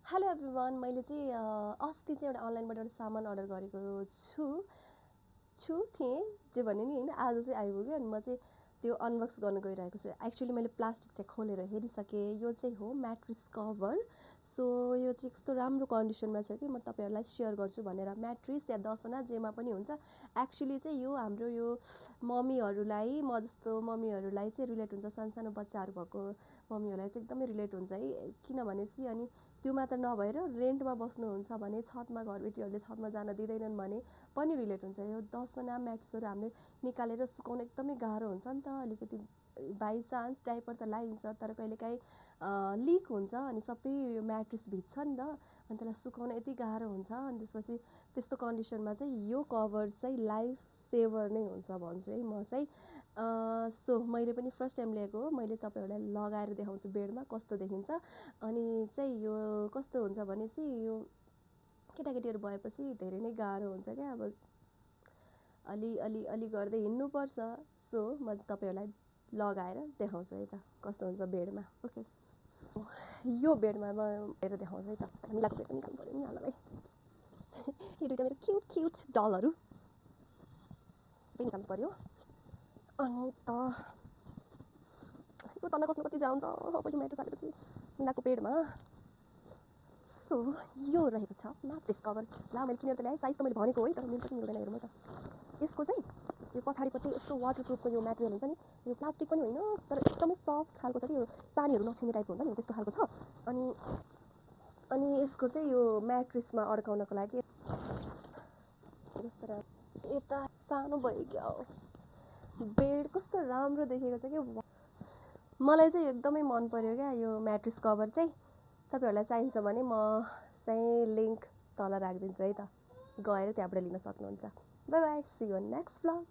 Hello everyone मैले चाहिँ अस्ति चाहिँ एउटा अनलाइनबाट एउटा सामान अर्डर गरेको थिएँ जे भने नि होइन आज चाहिँ आइपुग्यो अनि म चाहिँ त्यो अनबक्स गर्न गइरहेको छु। एक्चुअली मैले प्लास्टिक चाहिँ खोलेर हेरिसकेँ। यो चाहिँ हो म्याट्रेस कभर। सो यो चाहिँ कस्तो राम्रो कन्डिसनमा छ कि म तपाईँहरूलाई सेयर गर्छु भनेर। म्याट्रेस या दसना जेमा पनि हुन्छ। एक्चुअली चाहिँ यो हाम्रो यो मम्मीहरूलाई म जस्तो मम्मीहरूलाई चाहिँ रिलेट हुन्छ। सानो बच्चाहरू भएको मम्मीहरूलाई चाहिँ एकदमै रिलेट हुन्छ है। किनभने चाहिँ अनि त्यो मात्र नभएर रेन्टमा बस्नुहुन्छ भने छतमा घरबेटीहरूले छतमा जान दिँदैनन् भने पनि रिलेट हुन्छ। यो दसजना म्याट्रेसहरू हामीले निकालेर सुकाउन एकदमै गाह्रो हुन्छ नि त। अलिकति बाई चान्स डाइपर त लगाइन्छ तर कहिलेकाहीँ लिक हुन्छ अनि सबै यो म्याट्रेस भिज्छ नि त अनि त्यसलाई सुकाउन यति गाह्रो हुन्छ। अनि त्यसपछि त्यस्तो कन्डिसनमा चाहिँ यो कभर चाहिँ लाइफ सेभर नै हुन्छ भन्छु है म चाहिँ। सो मैले पनि फर्स्ट टाइम लिएको हो। मैले तपाईँहरूलाई लगाएर देखाउँछु बेडमा कस्तो देखिन्छ। अनि चाहिँ यो कस्तो हुन्छ भने चाहिँ यो केटाकेटीहरू भएपछि धेरै नै गाह्रो हुन्छ क्या। अब अलि गर्दै हिँड्नुपर्छ। सो म तपाईँहरूलाई लगाएर देखाउँछु है त कस्तो हुन्छ बेडमा। ओके, यो बेडमा म हेरेर देखाउँछु है त। मिलाको बेड पनि निकाल्नु पऱ्यो नि हाललाई। यो दुइटा मेरो क्युट डलहरू सबै निकाल्नु पऱ्यो। अनि त यो तल कस्तो कति जान्छ अब यो म्याट्रेस हालेपछि मिलाको बेडमा। सो यो रहेको छ म्याट्रेस कभर। ला मैले किनेर त ल्याएँ, साइज त मैले भनेको है तर मिल्छ कि मिल्दैन हेरौँ त। यसको चाहिँ यो पछाडिपट्टि यस्तो वाटरप्रुफको यो मेटेरियल हुन्छ नि, यो प्लास्टिक पनि होइन तर एकदमै सफ्ट खालको छ कि यो पानीहरू नछिर्ने टाइपको हुन्छ नि त्यस्तो खालको छ। अनि यसको चाहिँ यो म्याट्रेसमा अड्काउनको लागि यता सानो भयो क्या। बेड कस्तो राम्रो देखेको छ कि मलाई चाहिँ एकदमै मन पर्यो क्या यो म्याट्रेस कभर चाहिँ। तपाईँहरूलाई चाहिन्छ भने म चाहिँ लिङ्क तल राखिदिन्छु है त, गएर त्यहाँबाट लिन सक्नुहुन्छ। Bye bye, see you next vlog.